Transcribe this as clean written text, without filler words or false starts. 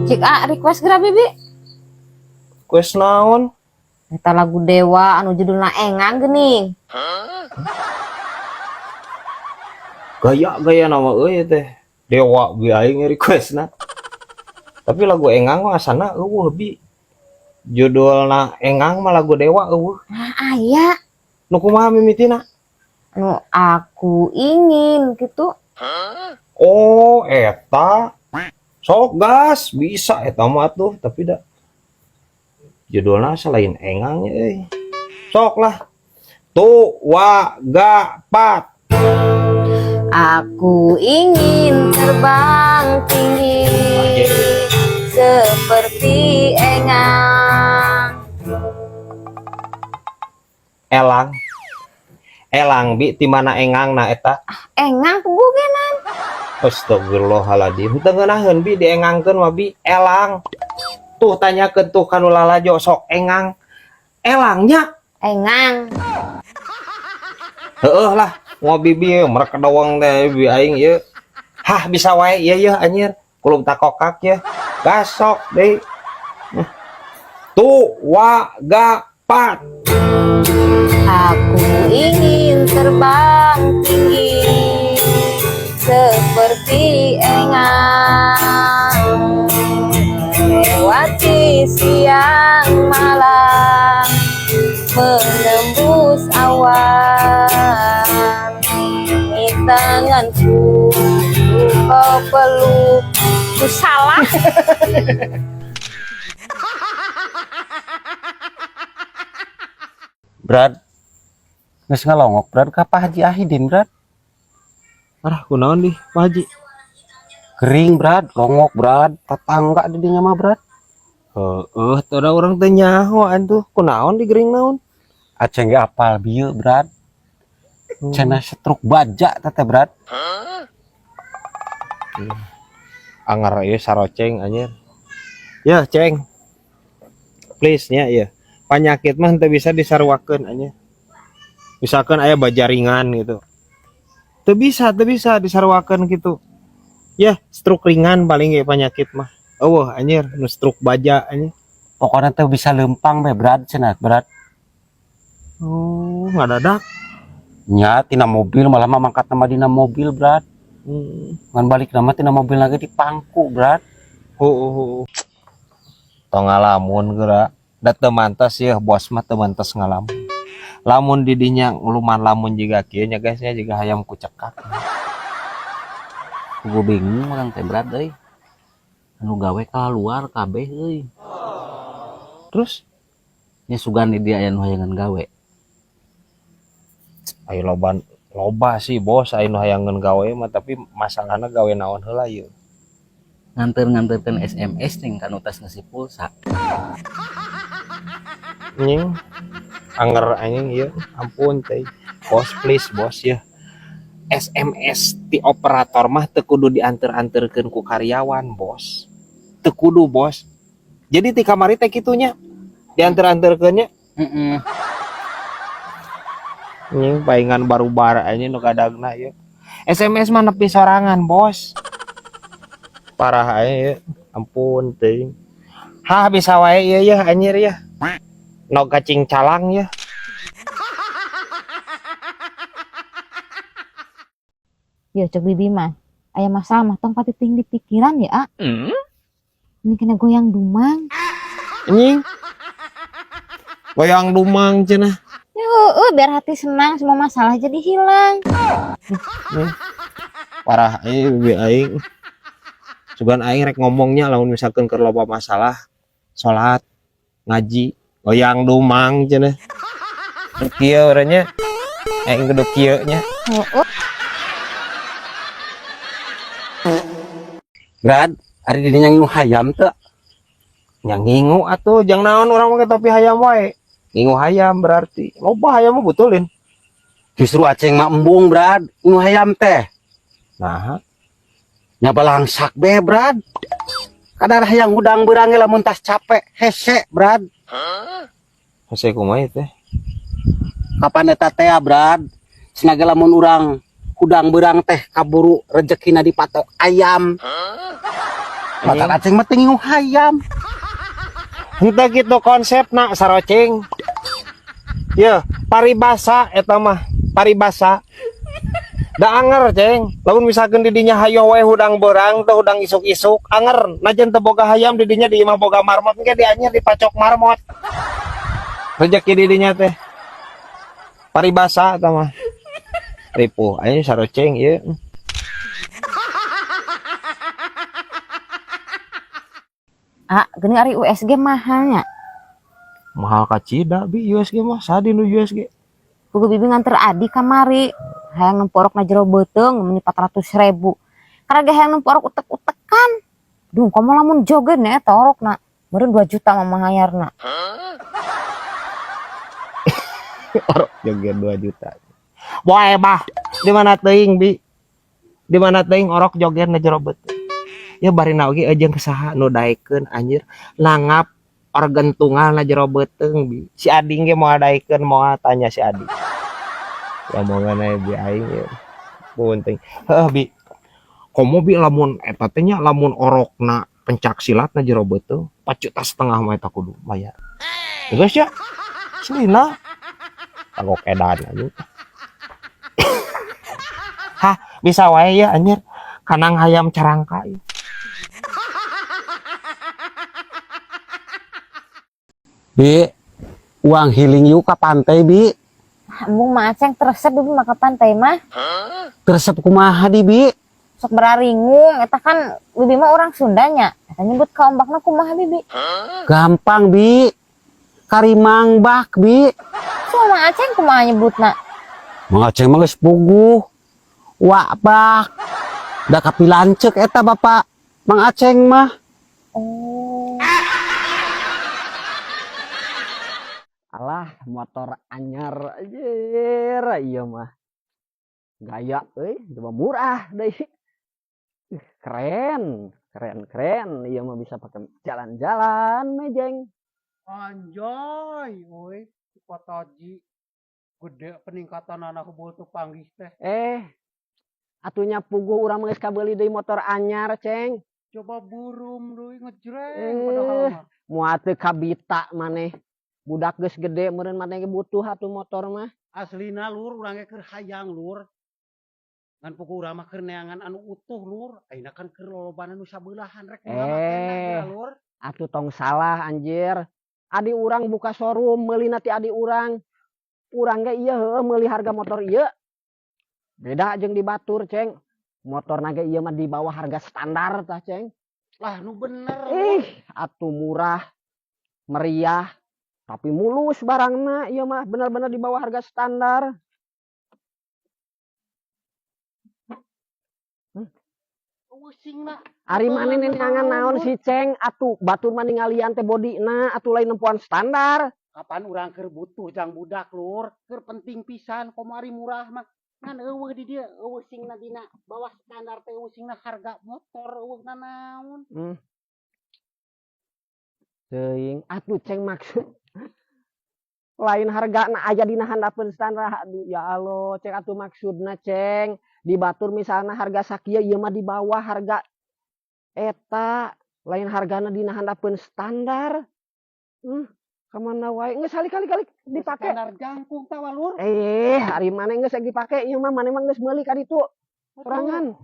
Cik A request geura, Bibi. Request naon? Eta lagu Dewa anu judulna Engang geuning. Gaya-gaya nama euy teh. Dewa bi aing requestna. Tapi lagu Engang mah asana euweuh, Bi. Judulna Engang mah lagu Dewa euweuh. Nah, aya. Nu kumaha mimitina? Anu aku ingin gitu. Oh, eta. Sok gas, bisa eta mah tuh, tapi da judulna selain Engang euy. Sok lah. Tu wa ga pat. Aku ingin terbang tinggi seperti engang. Elang. Elang, Bi, ti mana engang na eta? Engang pugugenan. Astagfirullahaladzim. Teu ngeunaheun, Bi, diengangkeun mah, Bi. Elang. Tuh tanyakeun tuh kanu lalajo sok engang. Elangnya. Engang. Heeh lah, mau bibi mereka doang teh bibi aing ieu. Hah, bisa wae ieu yeuh anjir. Kulub takokak ya. Gasok deui. Tu wa ga pat. Aku ingin terbang tinggi seperti engang, melewati siang malam, menembus awan. Di tanganku kau peluk. Ku salah. Brad, geus ngalongok, Brad, ka Pak Haji Ahidin, Brad. Arah kunaon di Pak Haji? Kering, Brad, longok, Brad, tetangga di dinya mah, Brad. Heeh, teu ada urang teh nyaho antuh. Kunaon di gering naon? Aceng ge apal bieu, Brad. Cenah stroke baja teh, Brad. Angar ieu saroceng anjir. Ya, Ceng. Please nya ya. Penyakit mah teu bisa disaruakeun anjir. Misalkan aya baja ringan gitu. Teu bisa disaruakeun gitu. Ya, stroke ringan paling ge penyakit mah. Eueuh anjir, nu stroke baja anjir. Pokoknya teu bisa lempang be, Brad, cenah, Brad. Oh, ngadadak. Nya tina mobil malah mah mangkat nama dina mobil, Brad. Ngan balik nama tina mobil lagi di pangku, Brad. Heueuh. Tong ngalamun geura. Da teu mantes yeuh, bos mah teu mantes ngalamun. Lamun di dinya nguluman lamun jiga kieu nya guys nya jiga hayam ku cekak. Gua bingung urang teh, Brad, euy. Anu gawe kaluar kabeh euy. Terus Nya sugan di dia aya nu hayangan gawe. Ayo loba loba sih bos aya nu hayangeun gawe mah, tapi masalahna gawe naon heula ieu. Nganter-nganterkeun SMS ning kanu tas ngisi pulsa. Anjing. Anger anjing ieu, ampun teh. Bos please bos ya. SMS ti operator mah teu kudu dianter-anterkeun ku karyawan, bos. Teu kudu, bos. Jadi ti kamari teh kitunya. Dianter-anterkeun nya. Heeh. Anjing paingan barubar anjing nu kadagna ieu. SMS mah nepi sorangan, bos. Parah aja ya. Ampun teuing. Hah, bisa wae ieu ya anjir ya. No kacing calang ya. Ya cek bibi mah. Aya masalah mah tong patiting di pikiran ya, A. Ini kena goyang dumang. Anjing. Goyang dumang cenah. Ya, heueuh, biar hati senang semua masalah jadi hilang. Nih. Parah aja bibi aing. Sugan aing rek ngomongnya lamun misalkan keur loba masalah, salat, ngaji, goyang dumang cenah. Kieu urang nya. Aing kudu kieu nya. Heueuh. Brad, ari di dinya ngingu hayam teu? Nya ngingu atuh, jang naon urang make topi hayam wae. Ngingu hayam berarti. Loba hayam mah betulin. Justru aceng mah embung, Brad, ngingu hayam teh. Nah. Nya balangsak be, Brad. Kadar hayang hudang beurang ge lamun tas capek, hese, Brad. Hese kumaha teh? Kapan eta teh, Brad? Cenah ge lamun urang hudang beurang teh kaburu rezekina dipatok ayam. Matak aceng mah teu ngingu hayam. Henteu kitu konsepna saroceng. Ye, paribasa eta mah, paribasa. Da anger ceng, lamun misalkan di dinya hayoh wae hudang beurang teh hudang isuk-isuk, anger najan teu boga hayam di dinya di imah boga marmot engke di anyar dipacok marmot. Rezeki di dinya teh. Paribasa eta mah. Ripuh, aya saroceng ieu. Ah, geuning ari USG mahalnya. Mahal kacida bi USG mah, sadi nu USG. Puguh bibi nganter adi kamari. Hayang nempo orok na jero beuteung meni 400.000. Karena ge hayang nempo orok utek-utekan. Duh, komo lamun joget nya eta orokna. Meureun 2 juta mah mahayarna. Orok joget 2 juta. Boe bah, di mana teuing bi? Di mana teuing orok joget na jero beuteung. Ya barina oge jeung saha nu daekeun anjir nangap organ tunggal na jero beuteung bi. Si Ading ge moal daekeun moal tanya si Ading. Omongan aya bi aing ya. Punting. Heuh bi. Komo bi lamun eta teh nya lamun orokna pencak silat na jero beuteung 4,5 juta mah eta kudu bayar. Geus ya. Selina. Kagok edan anjing. Hah, bisa wae ya anjir. Kanang hayam carangka ieu. Bi, uang healing yuk ke pantai bi. Embung mah aceng teresep bibi mah ke pantai mah. Teresep kumaha di bi? Sok beraringung, eta kan bibi mah orang Sundanya. Eta nyebut ka ombakna kumaha bibi? Gampang bi. Karimang bak bi. So mah aceng kumaha nyebutna? Mang aceng mah geus puguh. Wak bak. Da kapilanceuk eta bapak Mang Aceng mah. Oh. Alah, motor anyar anjir ieu mah. Gaya euy, coba murah deui. Keren, keren, keren. Ieu mah bisa pakai jalan-jalan mejeng. Anjay, euy, Pataji. Gede peningkatan anak hubul tuh panggih teh. Atunya puguh urang mah geus kabeuli deui motor anyar, Ceng. Coba burum deui ngejreng padahal mah. Moal teu kabita maneh. Budak geus gede meureun maneh ge butuh atuh motor mah. Aslina lur urang ge keur hayang lur. Ngan puguh urang mah keur neangan anu utuh lur. Ayeuna kan keur lolobana nu sabeulahan rek kumaha makena geura lur. Atuh tong salah anjir. Adi urang buka showroom meulina ti adi urang. Urang ge ieu heueuh meuli harga motor ieu. Beda jeung di batur, Ceng. Motorna ge ieu mah di bawah harga standar tah, Ceng. Lah nu bener. Ih, atuh murah, meriah, tapi mulus barangna ieu mah bener-bener di bawah harga standar. Pusingna. Ari maneh neangan naon si Ceng atuh batur mah ningalian teh bodina atuh lain nempoan standar. Kapan urang keur butuh jang budak lur, keur penting pisan komo ari murah mah. Ngan eueuh di dieu, eueuh singna dina bawah standar teh eueuh singna harga motor eueuh nanaon. Teuing atuh Ceng maksud lain hargana aya dina handapeun standar. Aduh ya Allah, Ceng atuh maksudna Ceng di batur misalna harga sakieu ieu mah di bawah harga eta lain hargana dina handapeun standar. Kamana wae geus kali-kali dipake. Standar jangkung tawa lur. Ari maneh geus dipake ieu mah maneh mah geus meuli ka ditu. Sorangan.